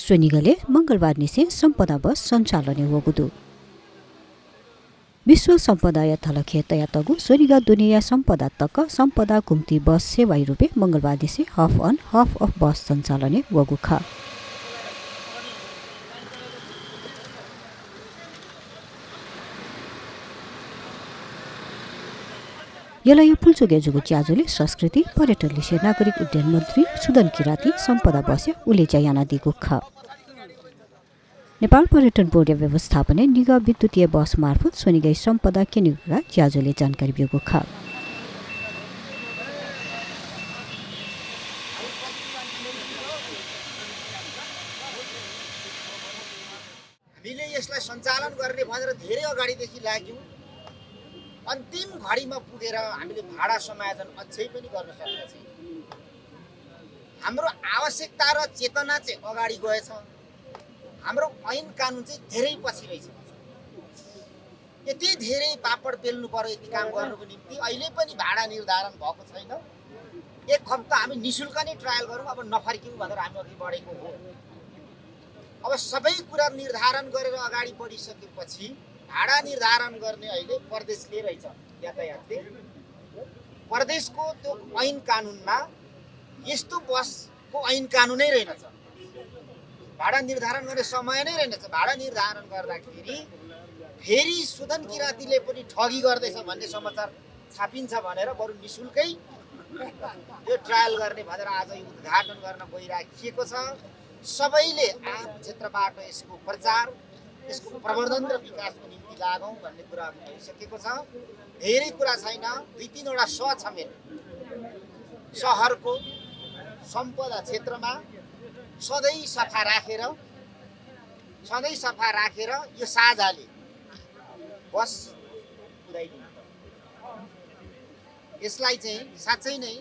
सोनिगले मंगलबार निसे संपदा बस संचालन होगुदु विश्व संपदा यथलखेतया तगु सोनिगा दुनिया संपदा तक संपदा घुम्ती बस सेवाई रूपे मंगलबार निसे हाफ अन हाफ अफ बस संचालन वगुखा यलाय पुल्चोगे जुगु च्याजुले संस्कृति पर्यटन लिसे नागरिक उड्डयन मन्त्री सुदन किराती सम्पदा बस्या उलेचा याना दिगुखा नेपाल पर्यटन बोर्ड व्यवस्थापन निगम विद्युतीय बस मार्फत सोनिगै सम्पदा केनिगुरा च्याजुले जानकारी बिगुखा हामीले यसलाई सञ्चालन गर्ने भनेर धेरै अगाडिदेखि लाग्यौं अन्तिम घडीमा पुगेर हामीले भाडा समायोजन अझै पनि गर्न सकेका छैनौं हाम्रो आवश्यकता र चेतना चाहिँ अगाडि गएछ हाम्रो ऐन कानुन चाहिँ धेरै पछि रहेछ यति धेरै पापड पेल्नु पर्यो यति काम गर्नुको निम्ति अहिले पनि भाडा निर्धारण भएको छैन एक हप्ता हामी निशुल्क नै ट्रायल गरौँ अब नफर्कियौं भनेर हामी अघि बढेको हो अब सबै कुरा निर्धारण गरेर अगाडि बढिसकेपछि भाडा निर्धारण गर्ने अहिले प्रदेशले रहेछ यातायातले प्रदेशको त्यो ऐन कानुनमा यस्तो बसको ऐन कानुनै रहेनछ भाडा निर्धारण गर्ने समय नै रहेनछ भाडा निर्धारण गर्दाखेरि फेरि सुदन किरातीले पनि ठगी गर्दैछ भन्ने समाचार छापिन्छ भनेर बरु निशुल्कै यो ट्रायल गर्ने भनेर आज उद्घाटन गर्न गइराखिएको छ सबैले आफ्नो क्षेत्रबाट यसको प्रचार यसको प्रवर्धन र विकासको निम्ति लागौं भन्ने कुरा भइसकेको छ धेरै कुरा छैन दुई तीनवटा स छ मेरो शहरको सम्पदा क्षेत्रमा सधैँ सफा राखेर यो साझाले बस कुदाइदिनु यसलाई चाहिँ साँच्चै नै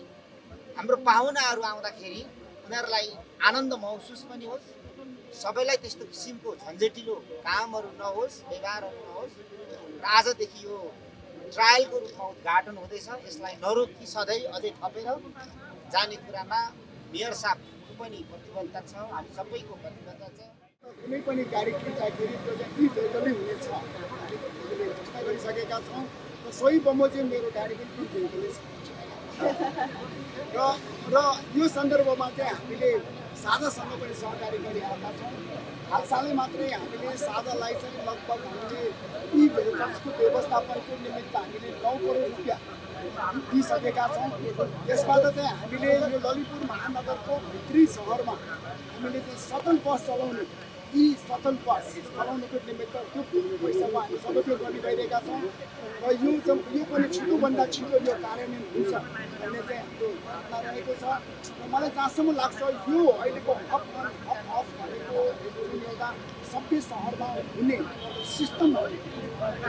हाम्रो पाहुनाहरू आउँदाखेरि उनीहरूलाई आनन्द महसुस पनि होस् सबैलाई त्यस्तो किसिमको झन्झटिलो कामहरू नहोस् व्यवहारहरू नहोस् र आजदेखि यो ट्रायलको रूपमा उद्घाटन हुँदैछ यसलाई नरोकी सधैँ अझै थपेर जाने कुरामा मेयर साहबको पनि प्रतिबद्धता छ हामी सबैको प्रतिबद्धता छ कुनै पनि गाडी किन्दाखेरि त्यो चाहिँ इभेहिकलै हुनेछ हामीले घोषणा गरिसकेका छौँ र सोही बमोजिम मेरो गाडी पनि इभेहिकलै छ र यो सन्दर्भमा चाहिँ हामीले साझासँग पनि सहकारी गरिरहेका छौँ हालसालै मात्रै हामीले साझालाई चाहिँ लगभग हामीले यी भेहिकल्सको व्यवस्थापनको निमित्त हामीले 9 करोड रुपियाँ दिइसकेका छौँ यसबाट चाहिँ हामीले यो ललितपुर महानगरको भित्री सहरमा हामीले चाहिँ सटल बस चलाउने यी सटल बस चलाउनुको निमित्त त्यो पैसामा हामी सबै त्यो गर्ने गइरहेका छौँ र यो पनि छिटोभन्दा छिटो यो कार्यान्वयन हुन्छ भन्ने चाहिँ हाम्रो धारणा रहेको छ र मलाई जहाँसम्म लाग्छ यो अहिलेको अफ भनेको जुन एउटा सबै सहरमा हुने सिस्टम हो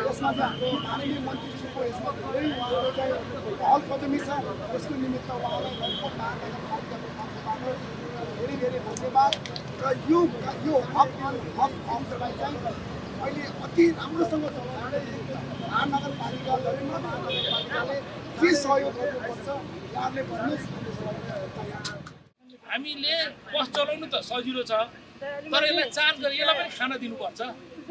यसमा चाहिँ हाम्रो माननीय मन्त्रीज्यूको यसमा धेरै उहाँको चाहिँ पहल कदमी छ यसको निमित्त उहाँलाई ललितपुर महानगरपालिकाको तर्फबाट धेरै धेरै धन्यवाद र यो हबलाई चाहिँ अहिले अति राम्रोसँग चलाउने महानगरपालिका ललितपुर महानगरपालिकाले के सहयोग गर्नुपर्छ यहाँले भन्नुहोस् हामीले बस चलाउनु त सजिलो छ तर यसलाई चार्ज गरेर यसलाई पनि खाना दिनुपर्छ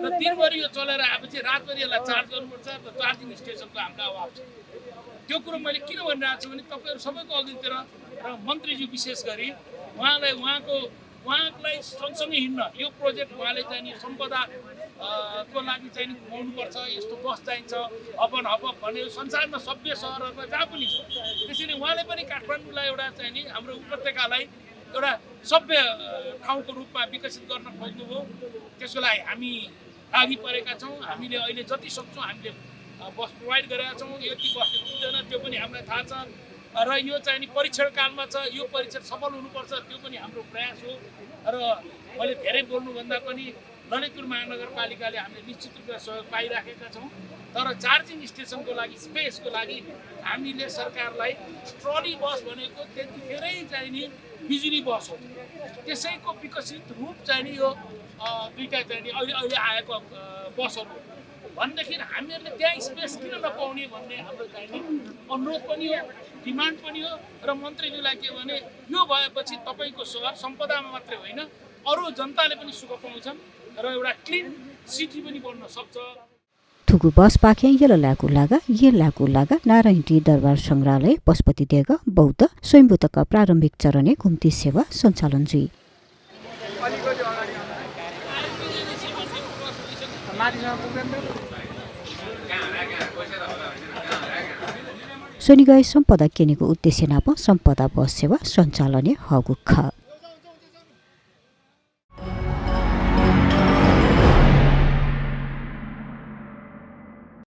र दिनभरि यो चलाएर आएपछि रातभरि यसलाई चार्ज गर्नुपर्छ र चार्जिङ स्टेसनको हाम्रो अभाव छ त्यो कुरो मैले किन भनिरहेको छु भने तपाईँहरू सबैको अघितिर र मन्त्रीज्यू विशेष गरी उहाँलाई सँगसँगै हिँड्न यो प्रोजेक्ट उहाँले चाहिँ नि सम्पदा को लागि चाहिँ घुमाउनुपर्छ यस्तो बस चाहिन्छ हप भने संसारमा सभ्य सहरहरूमा जहाँ पनि छ त्यसैले उहाँले पनि काठमाडौँलाई एउटा चाहिँ नि हाम्रो उपत्यकालाई एउटा सभ्य ठाउँको रूपमा विकसित गर्न खोज्नुभयो त्यसको लागि हामी लागि परेका छौँ हामीले अहिले जति सक्छौँ हामीले बस प्रोभाइड गरेका छौँ यति बसले पुग्दैन त्यो पनि हामीलाई थाहा छ र यो चाहिँ नि परीक्षण कालमा छ यो परीक्षण सफल हुनुपर्छ त्यो पनि हाम्रो प्रयास हो र मैले धेरै बोल्नुभन्दा पनि ललितपुर महानगरपालिकाले हामीले निश्चित रूपमा सहयोग पाइराखेका छौँ तर चार्जिङ स्टेसनको लागि स्पेसको लागि हामीले सरकारलाई ट्रली बस भनेको त्यतिखेरै चाहिँ नि बिजुली बस हो त्यसैको विकसित रूप चाहिँ नि यो दुईटा चाहिँ नि अहिले आएको बसहरू भनेदेखि हामीहरूले त्यहाँ स्पेस किन नपाउने भन्ने हाम्रो चाहिँ नि अनुरोध पनि हो डिमान्ड पनि हो र मन्त्रीज्यूलाई के भने यो भएपछि तपाईँको सहर सम्पदामा मात्रै होइन अरू जनताले पनि सुख पाउँछन् र एउटा क्लिन सिटी पनि बन्न सक्छ। थुगु बस पाखे ये लागु लागा नारायण टी दरबार संग्रहालय पशुपति देग बौद्ध स्वयंभूतका प्रारम्भिक चरणे घुम्ती सेवा सञ्चालन जुई सोनिगाई सम्पदा केनेको उद्देश्य नाप सम्पदा बस सेवा सञ्चालने हगु ख